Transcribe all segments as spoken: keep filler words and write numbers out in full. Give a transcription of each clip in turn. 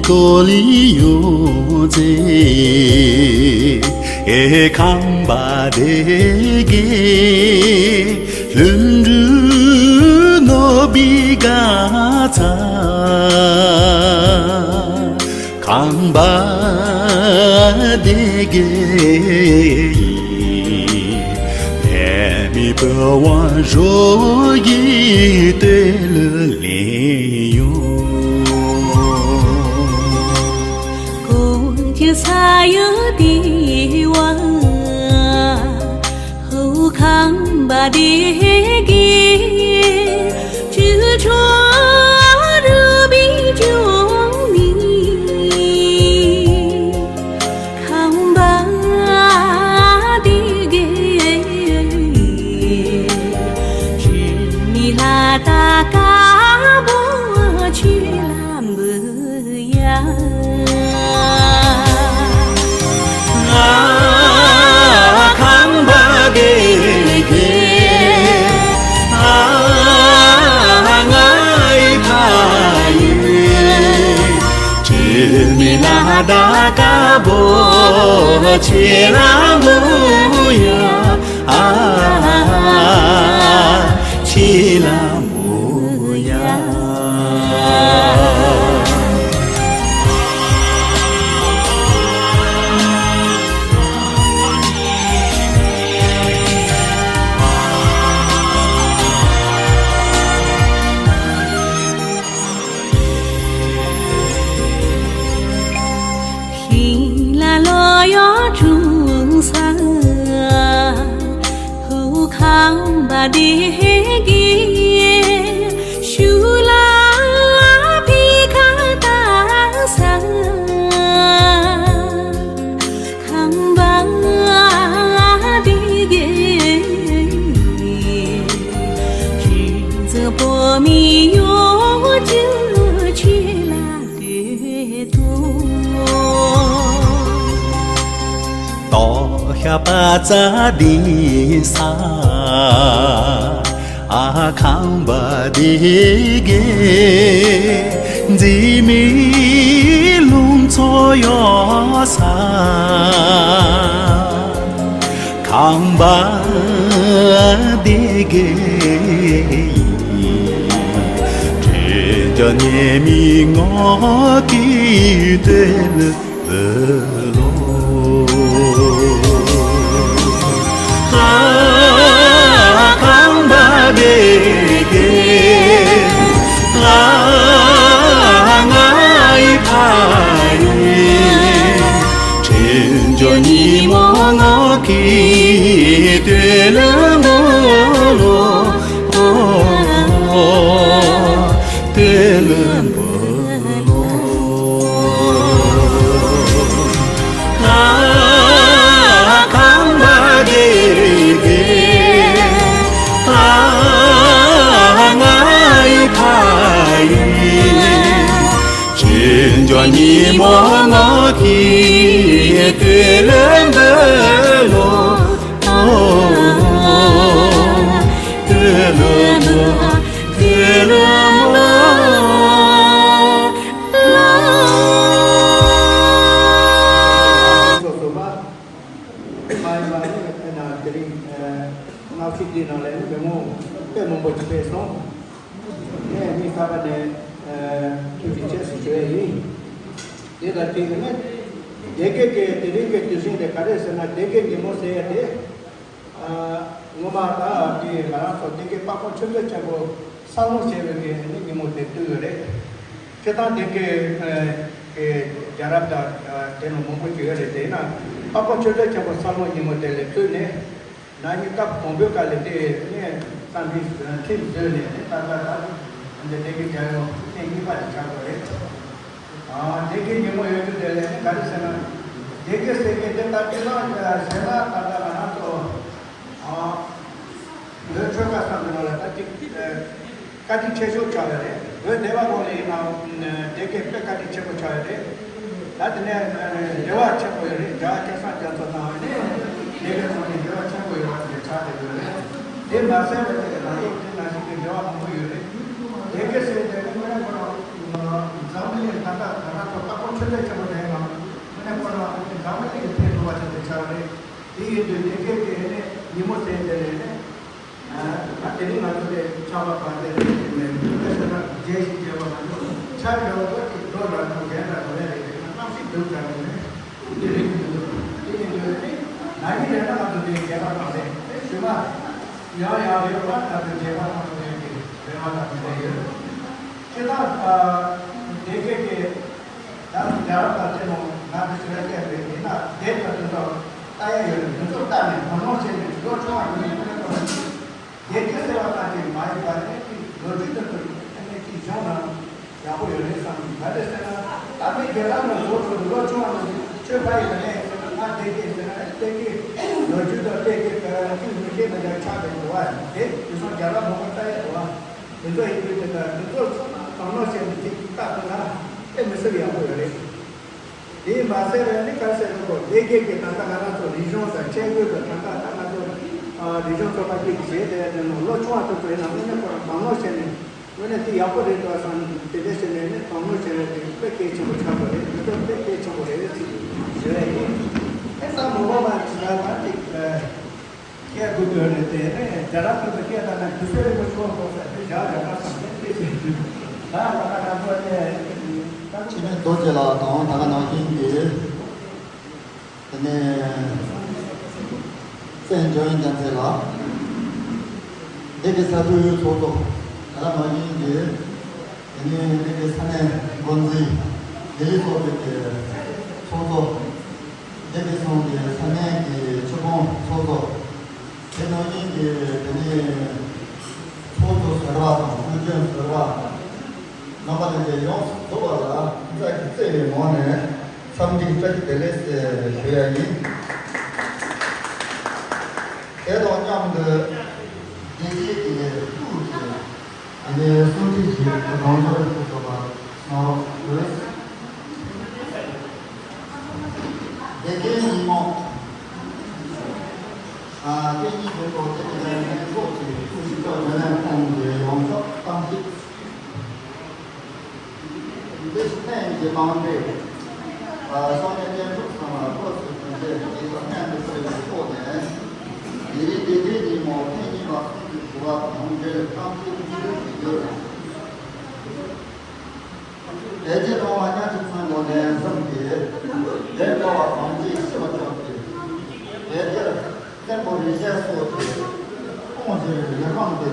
ཀོ་ལི་ཡོད་ཚེ། ཨེ་ཁང་པ་དེ་གའི་ལྷུན་གྲུབ་ནོར་བུའི་དགའ་ཚལ། ཁང་པ་དེ་གའི་ཡིན། ལྷ་མི་བུ་བ་རོ་ཡི་དེ་ལུ་ལེན་ཡོང་། ཀོང་ཅི་ས་ཡོད་དེ་བ། ཧུ་ཁང་པ་དེ་གའི་ཅི་ཆོ་རུ་བི་ཅུང་མི། ཁང་པ་དེ་གའི་ཅི་མི་ལ་ད་ཀ་བོ་ཆི་ལ་འབུ་ཡ། ང་ཁང་པ་དེ་གའི་ཨ་ང་ཡི་ཁ་ཡི། ཁྱེད་མི་ལ་ད་ཀ་བོ་ཆེ་ལ་མོ་ཡ། ཨ་ཆེ་ལ་མོ་ཡ། ཤིང་ལ་ལོ་ཡོ་ཆུང་ས། ཧུ་ཁང་པ་དེ་གའི་ཤུ་ལ་ཕི་ཁ་ད་ས། ཁང་པ་དེ་གའི་ཅི་ཙི་པོ་མི་ཡོ་ཅི་ཆི་ལ། ཏོ་ཤ་པ་ཙ་དི་ས། ཨ་ཁང་པ་དེ་གའི་འཛི་མི་ལུང་ཚོ་ཡོ་ས། ཁང་པ་དེ་གའི་དྲིན་ཅན་ཉེ་མི་ངོ་གི་དེ་ལ་བོ་ལོ། ཨ་ཁང་པ་དེ་གའི་ཨ་ང་ཡི་ཕ་ཡི། དྲིན་ཅན་ཉི་མ་ངོ་གི་དེ་ལ་བོ་ལོ། དེ་ལ་བོ་ལོ། ཨ་ཁང་པ་དེ་གའི་ཨ་ང་ཡི་ཕ་ཡི། དྲིན་ཅན་ཉི་མ་ངོ་གི་དེ་ལ་བོ་ལོ། དེ་ལ་བོ་དེ་ལ་བོ་ལོ། སོ་སོ་མ་མ་ཡིན་པ་ནི་དེ་ན་དེ་རིང་གནམ་གཤིས་འདི་ནང་ལ་ནི་མི་མང་དཔེ་མང་པོ་ཅིག་ཕེབས་སོང་། ངས་མི་ཁ་པ་ནས་ཐུགས་རྗེ་ཆེ་ཞུ་ཡས་ཡིན། དེ་དང་གཅིག་ནི་སྡེ་དགེ་གི་དེ་རིང་གི་དུས་ཆེན་དེ་ག་རེ་ཟེར་ན་སྡེ་དགེ་ཉིན་མོ་ཟེར་ཡས་དེ། ཨ་ངོ་མ་ད་དེ་ང་རང་ཚོ་སྡེ་དགེ་དཔལ་ཁང་ཆོས་རྩེ་ཆེན་པོ་གསར་སློང་བྱས་པའི་གི་ནི་ཉིན་མོ་དེ་བཏུས་ཡོད་རེད། སྤྱིར་བཏང་སྡེ་དགེ་གི་རྒྱལ་རབས་དང་དེ་ནང་མང་པོ་ཅིག་ཡོད་རེད། དེས་ན་དཔལ་ཁང་ཆོས་རྩེ་ཆེན་པོ་གསར་སློང་ཉིན་མོ་དེ་ལ་བཏུས་ནས། ན་ནིང་སྐབས་དང་པོའི་སྐབས་ལ་དེ་ནས་བསམ་འཕེལ་ཁྲིམས་བཟོས་ནས་ནི་ད་ལྟ་ད་འདི་སྡེ་དགེ་རྒྱལ་ཡོངས་ཐེངས་གཉིས་པ་དེ་ཆགས་པ་རེད། ཨ་སྡེ་དགེ་ཉིན་མོ་ཡོད་རྒྱུ་དེ་ལས་ནི་ག་རེ་ཟེར་ན། སྡེ་དགེ་ཟེར་མཁན་དེ་ད་སྤྱིར་བཏང་ཟེར་ན་ད་ལྟ་ང་རང་ཚོ་ཨ་ལོ་ཆོལ་ཁ་གསུམ་གྱི་ནང་ལ་ད་ཅིག་བཀའ་དྲིན་ཆེ་ཤོས་ཆགས་ཡོད་རེད། བོད་སྡེ་བ་ཁག་ལ་ཡིན་ནའང་སྡེ་དགེ་དཔེ་བཀའ་དྲིན་ཆེན་པོ་ཆགས་ཡོད་རེད། ད་དེ་ནས་འབྲེལ་བ་ཆེན་པོ་ཡོད་རེད། རྒྱ་གར་སྐལ་བཟང་རྒྱ་མཚོ་དང་ནི་སྡེ་དགེ་ཚོ་ནི་འབྲེལ་བ་ཆེན་པོ་ཡོད་པ་དེ་ཆགས་བསྡད་ཡོད་རེད། དེ་མ་ཟད་པའི་ནང་ཡོད་དེ་ནང་བཞིན་གྱི་འབྲེལ་བ་མང་པོ་ཡོད་རེད། སྡེ་དགེ་ཟེར་དེ་ནི་དངོས་གནས་ཁོ་རང་འཛམ་གླིང་ ད་ལྟ་ང་རང་ཚོ་ལྟ་སྐོར་ཆོས་དད་ཆེན་པོ་དེའི་ནང་དངོས་གནས་ཁོ་རང་ཨ་ནི་འགག་མེད་ཀྱི་ཐད་འགྲོ་བ་ཆགས་ཏེ་ཆགས་རེད། དེ་ཡིན་དུས་དེ་གས་ཀྱི་ཨ་ནི་ཉིན་མོ་དེ་དེ་ནས་ནི་ད་དེ་རིང་ང་ཚོ་དེ་ཆར་པ་བབས་ཏེ་རེད་དེ་མེད་དུས་དཔེ་ཟེར་ན་རྒྱལ་ཞིག་རྒྱལ་བ་ང་ཚོ་ཆར་འདྲ་བོ་ཅིག་འགྲོ་ར་འགྲོ་རྒན་འདྲ་འགྲོ་ཡ་རེད་དེ་ན་གནམ་གཤིས་སྡུག་ཙམ་ནས་དེ་རིང་གི་འདུག་དེ་ཡིན་དུས་ནི་ན་ཡིན་རེད་ན་ང་ཚོ་དེ་རྒྱལ་བ་དང་རེད་དེ་ཞུ་མ་ཡང་ཡང་རེད་པ་ང་ཚོ་རྒྱལ་བ་དང་རེད་དེ་རེད་བ་དང་རེད་ཡོད་ཅི་ད་དེ་གས་ཀྱི། ད་རྒྱལ་རབས་དང་དེ་ནང་ང་ཚོ་ཞུ་ཡ་སྐད་རེད་དེ་ན་དེབ་དང་དེ་ཚོ་ལྟ་ཡ་ཡོད་རེད། དེ་ཚོ་ལྟ་ནས་དོ་སྣང་བྱས་ནས་ལོ་ཆུང་བ་ཡིན་ཁོ་ན་ཁོ་ན་དགེ་རྒན་ཟེར་བ་ཙམ་གྱིས་མ་ཡིན་པ་ནས་ཅིག་ལོ་རྒྱུས་དེ་ཚོ་ཨ་ནི་ཅིག་སྦྱོང་ན་ཡག་པོ་ཡོད་རེད་བསམ་གི། ག་རེ་ཟེར་ན་ད་མི་རྒན་ལགས་ནང་བཟོ་ཚོ་ལོ་ཆུང་བ་ནང་ཆོས་པ་ཡི་ག་ནས་ཟེར་ན་ང་དགེ་རྒན་ཟེར་ན་ཨ་ནི་དགེ་རྒན་ལོ་རྒྱུས་དང་དགེ་རྒན་ག་ཅིག་མི་ཤེས་ན་ཡང་ཆགས་པའི་འགྲོ་བ་ཡིན་དེ་དེ་ཚོ་རྒྱལ་རབས་མང་པོ་ལྟ་ཡ་འགྲོ་བ། དེ་ཚོ་ཡིན་དུས་དེ་ལྟར་དེ་ཚོ་དང་ནོ་བྱས་ནས་ཅིག་ལྟ་ཐུབ་ན་དཔེ་མི་སྲིད་ཡག་པོ་ཡོད་རེད། དེས་མ་ཟད་རེད་ནི་ག་རེ་ཟེར་ན་ཁོ་ལས་འགན་གྱི་ད་ལྟ་ང་རང་ཚོ་རིག་གཞུང་དང་ཆས་གོས་དང་ད་ལྟ་ད་ང་ཚོ་རིག་གཞུང་ཚོགས་པ་གཅིག་གིས་བྱས་དེ་དེ་ནང་ལོ་ཆུང་བ་དེ་ཚོ་ཡིན་ན་དངོས་གནས་ཁོ་རང་དང་ནོ་བྱས་ནས་དངོས་གནས་དེ་ཡག་པོ་རེད་འདུག་བསམ་དེ་འདྲ་བྱས་ནས་ནི་དང་ནོ་བྱས་ནས་དེ་དཔེ་གལ་ཆེན་པོ་ཆགས་པ་རེད། དེ་ཚོ་དཔེ་གལ་ཆེན་པོ་རེད་ཅེས་ཞུ་ཡ་ཡིན། ཨེ་ད་མ་འོངས་པ་ཇི་ལྟར་ད་ཅིག་སྐད་དགུ་དོན་རེད་དེ་ནས་རྒྱ་རབས་ཀྱི་སྐད་ལྟར་ན་དུས་ཚོད་རིང་པོ་ཆུང་བ་ཕོག་ས་དེ་བཞག་རྒྱ་གར་སམ་དེ་དེ་ཞེས་ཞུ། ད་ལ་ན་ན་པོ་ནས་ད་ཕྱི་ནས་རྡོ་རྗེ་ལགས་དང་ད་ག་ནང་བཞིན་གྱི་དེ་ནས་བཙན་འབྱོར་རྒྱལ་མཚན་ལགས། འདི་གི་ས་འཐུས་ཚོགས་གཙོ་ད་ག་ནང་བཞིན་གྱི། དེ་ནས་འདི་གའི་ས་གནས་འགོ་འཛིན་ལས་རིགས་ཚོགས་པའི་གི་ཚོགས་གཙོ། འདི་གའི་སོང་གི་ས་གནས་ཀྱི་ཆུ་ཁོངས་ཚོགས་གཙོ། དེ་ནང་བཞིན་གྱི་དེ་ནས་ཚོགས་གཙོ་ཟུར་པ་དང་དབུས་རྒྱུན་ཟུར་པ། རྣམ་པ་ལྷན་རྒྱས་ཡོངས་སུ་རྫོགས་པ་ལ་བཀྲ་ཤིས་བརྩེ་བའི་ངང་ནས་འཚམས་འདྲི་བཀྲ་ཤིས་བདེ་ལེགས་ཞུ་ཡ་ཡིན། དེ་དང་མཉམ་དུ་དགེ་རྒན་གྱི་ཐུགས་ཀྱི་དེ་ནས་གསུང་འཕྲིན་ཞིག་རང་འཇགས་སུ་བཟོ་བ་གནང་རོགས་ཞུ། དགེ་རྒན་ཉིན་མོ། ཨ་སྐད་གཉིས་ཀྱི་ཐོག་དེ་ནས་ལས་ཚོགས་ཀྱི་ཐུགས་ཀྱི་ཐོག་ནས་ཁོང་གི་ཡོངས་ཁྱབ་གཏམ་གླེང་། འདི་ཕན་གྱི་གཏམ་གླེང་། ཨ་སོང་ནས་བསྟན་འཛིན་ཚང་ལ་སྐོར་སུ་ཐོན་རྗེས་དེ་ལ་ཕན་དུ་ཕུལ་བའི་ཐོག་ནས། དེ་རིང་དགེ་རྒན་ཉིན་མོ་ཐེངས་གཉིས་པ་གསུམ་གྱི་ཞུ་བ་དང་འབྲེལ་གཏམ་གླེང་གཉིས་ལེན་ཞུ་རྒྱུ། དེ་རྗེས་ཐོག་མ་སྙན་ཞུ་ཚང་དགོས་ནས་གསུམ་གྱིས་དེ་འདྲ་བ་གང་ཅིའི་ཤི་བ་ཆོག་སྟེ། དེ་དེར་བཙན་པོ་རིག་བྱེད་སོགས་ཀྱིས་ཁོང་བཞུགས་པའི་ལས་ཁང་དེ་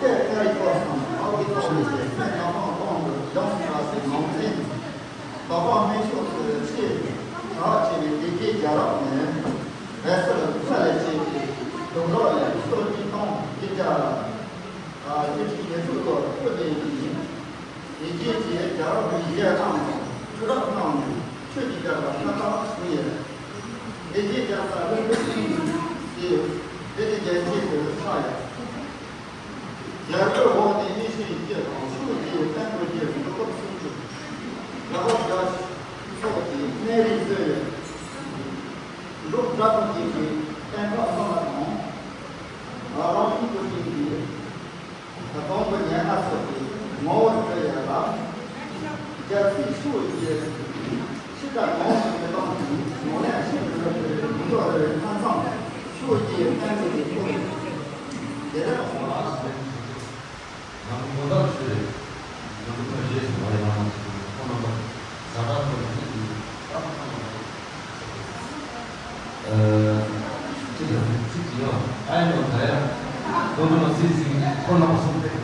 སྐད་ཀ་ཡི་སྐོར་སམ་ཨ་ཀི་ཐོག་ནས་ཀྱི་སེམས་ནག་ཕང་གཏོང་དུ་ཡོངས་སུ་གྲགས་སའི་ངོས་འཛིན། དོ་དགོང་སྨན་ཤོག་ཏུ་ཆེས་གྲགས་ཆེ་བའི་དགེ་རྒན་རྒྱལ་རབས་ནས་བལ་སྲིད་ས་ལས་བྱེད་ཀྱི་གདུང་རབས་ལས་སོ་གཉིས་སྟོང་བརྒྱད་བརྒྱ་བཅུ་དྲུག་ཉེར་དྲུག་ལོར་སྐུ་ལྡན་ཡིན། དེ་རྗེས་ཀྱི་རྒྱལ་རབས་རིགས་བརྒྱ་ཐམ་ནས་ཆོས་རབ་གནང་ནས་ཆོས་ཀྱི་རྒྱལ་པོ་ལྷ་དང་བཞུགས་ཡོད། དེ་རྗེས་རྒྱལ་ས་ལྷུན་པོ་ཆེན་གྱི་དེ་དེ་རྒྱལ་རྗེས་སུ་ཆགས་ཡོད། རྒྱལ་པོའི་འོག་ནས་ཡེ་ཤེས་བརྒྱད་དང་ཕྱོགས་བརྒྱད་བསྟན་པའི་རྒྱལ་པོ་སྐབས་སུ་བཞུགས། རྒྱལ་པོ་རྒྱ་སོགས་ཀྱི་གནས་རིགས་གསོལ་ཡོད། འབྲུག་སྒྲ་དང་བཅས་པའི་བསྟན་པ་སྨོན་ལམ་དང་། རང་ཡུལ་དུ་བྱིན་གྱིས། དགོངས་པའི་ཉེར་ལྔ་སོགས་ཀྱི་ངོ་བོར་གྱུར་ཡོད་ལ། རྒྱལ་སྲིད་ཆུ་བོའི་རྒྱལ། ཕྱི་དང་ནང་གི་མི་ཕམ་གྱི་ངོ་ལས་ཤིན་ཏུ་རབ་ཏུ་མི་འདོར་བའི་མཐའ་མཚམས་ཆུ་བོའི་རྒྱལ་བསྟན་པའི་སྐོར་དེ་ལྟར་གསུངས་ལ། ཡང་མོ་ད་ཆུ་རེད། ཡང་མོ་ད་རྗེས་སུ་བ་ཡང་ཁོང་རྣམ་པ་ཛ་དྲག་ཐོག་ནས་ནི་ཡིན་སྟབས་ཁོང་རྣམ་པ། ཨ་ཅི་ལ་ཚིག་ཅི་ཡོད་ཨ་ཡི་ནོ་ད་ཡ། ཁོང་ཚོ་ལ་སྲིད་ཟིན་ཁོང་རྣམ་པ་གསུམ་སྟེ་